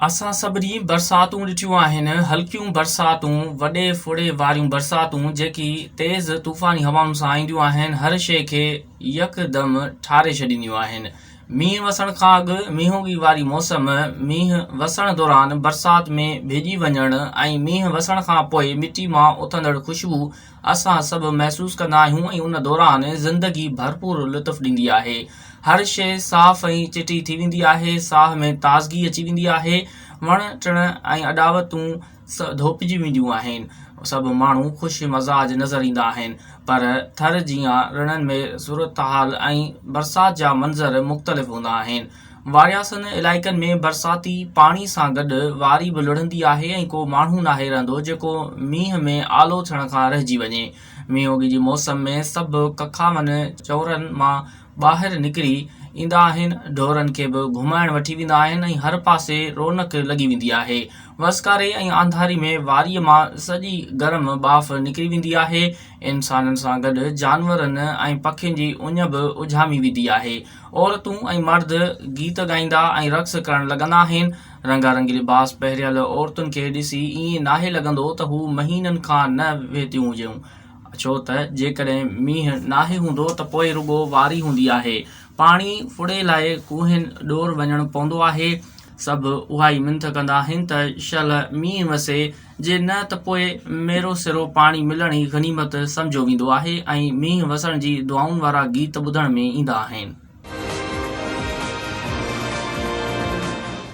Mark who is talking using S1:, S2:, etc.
S1: اسان سڀني برساتون ڏٺيون آهن، هلڪيون برساتون، وڏي ڦڙي واريون برساتون جيڪي تيز طوفاني هوائن سان اينديون آهن، هر شيء کي يڪدم ٺاري ڇڏينديون آهن. مينهن وسڻ کان اڳ مينهوڳي واري موسم، مينهن وسڻ دوران برسات ۾ ڀيڄي وڃڻ ۽ مينهن وسڻ کان پوء مٽي مان اٿندڙ خوشبو اسان سڀ محسوس ڪندا آهيون ۽ ان دوران زندگي ڀرپور لطف ڏيندي آهي. هر شيء صاف ۽ چٽي ٿي ويندي آهي، ساهه ۾ تازگي اچي ويندي آهي، وڻ ٽڻ ۽ اڏاوتون ڌوپجي وينديون آهن، سڀ ماڻهو خوش مزاج نظر ايندا آهن، پر ٿر جيان رڻن ۾ صورتحال ۽ برسات جا منظر مختلف هوندا آهن. وارياسن علائقن ۾ برساتي پاڻي سان گڏ واري به لڙهندي آهي ۽ ڪو ماڻهو ناهي رهندو جيڪو مينهن ۾ آلو ٿيڻ کان رهجي وڃي. مينهوڳي جي موسم ۾ سڀ ڪکاون چورن مان ٻاهر نڪري ايندا آهن، ڍورن کي به گهمائڻ وٺي ويندا آهن ۽ هر پاسي رونق لڳي ويندي آهي. وسڪاري ۽ آنڌاري ۾ واريء مان سڄي گرم ٻاڦ نڪري ويندي آهي. انسانن سان گڏ جانورن ۽ پکين جي اڃ به اجهامي ويندي آهي. عورتون ۽ مرد گيت ڳائيندا ۽ رقص ڪرڻ لڳندا آهن. رنگا رنگي لباس پهريل عورتن کي ڏسي ائين ناهي لڳندو ته هو مهينن کان نه وهتيون هجون. ڇو ته جيڪڏهن مينهن ناهي هوندو ته پوء رڳو واري هوندي آهي. پاڻي ڦڙي لاء ڪوهين ڏور وڃڻ پوندو آهي. سڀ اهائي منٿ ڪندا آهن ته شل مينهن وسي، جي نه ته پوء ميرو سرو پاڻي ملڻ ئي غنيمت سمجهيو ويندو آهي ۽ مينهن وسڻ جي دعائن وارا گيت ٻڌڻ ۾ ايندا آهن.